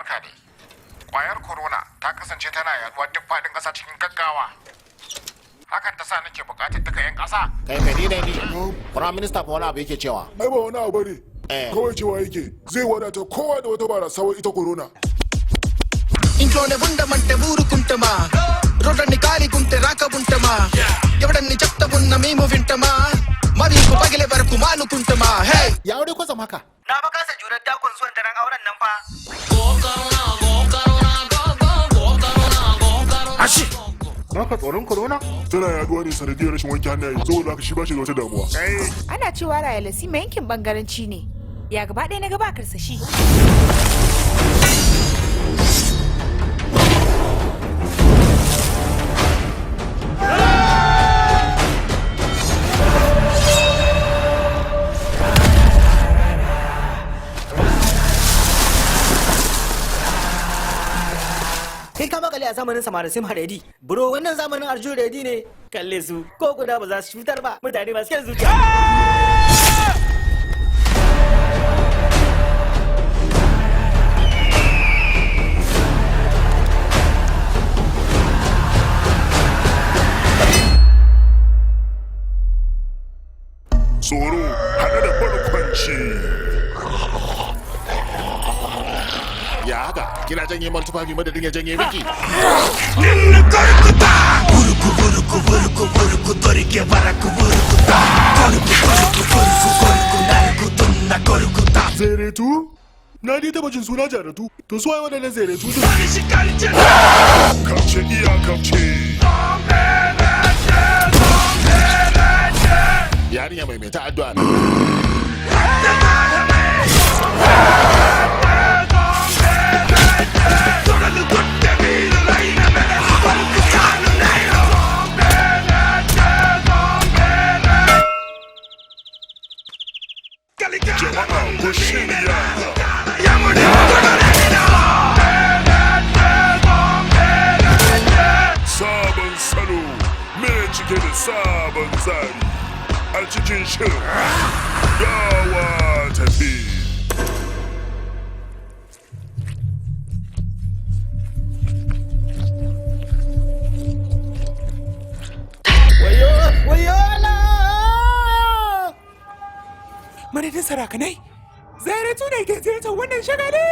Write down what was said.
Barka dai. Kwayar corona ta kasance tana yaduwa duk faɗin ƙasa cikin gaggawa. Hakan ta sa nake buƙatar duka 'yan ƙasa. Kai kai, ni ne ni. Prime Minister fa wani abu yake cewa. Ai ba wani abu ne. Kawai cewa yake zai wadata kowa da wata barasa wai ita corona. ఇంట్లోనే ఉండమంటే ఊరుకుంటమా? రోడ్లన్నీ ఖాళీగుంటే రాక ఉంటమా? ఎవడన్ని చెప్తా ఉన్న మేము వింటమా? మరింపు పగిలే వరకు మానుకుంటమా? Hey. Ya aure kwatsam haka? Na fa kasa jurar dakon zuwan daren auren nan fa. Ashi! Baka tsoron corona? Tana yaduwa ne sanadiyar rashin wanke hannaye, saboda haka shi ba shi da wata damuwa. Ana cewa Rayalaseema yankin bangaranci ne. Ya gaba ɗaya na gaba karsashi. Kai ka makale a zamanin samarin sim ready. Bro, wannan zamanin Arjun ready ne. Kalle su ko guda ba za su cutar ba. Mutane masu kyan zuciya. Tsoro haɗe da barkwanci. Ya haka kina janye man tufafi madadin ya janye miki. ఉరుకు ఉరుకు ఉరుకు ఉరుకు దొరికే వరకు ఉరుకుతా కొరుకు కొరుకు కొరుకు కొరుకు నరుకుతున్న కొరుకుతా. Zeretu? Na dai taɓa jin suna Jaratu. To su waye waɗannan Zeretu din? Kamce iya kamce. Yarinya mai mai ta addu'a ne. Jama'a ku shirya. Sabon salo mai cike da sabon tsari a cikin shirin Gawa Tafi. Wayo, wayo Allah! Madadin sarakanai, Zairatu ne ke ziyartar wannan shagali!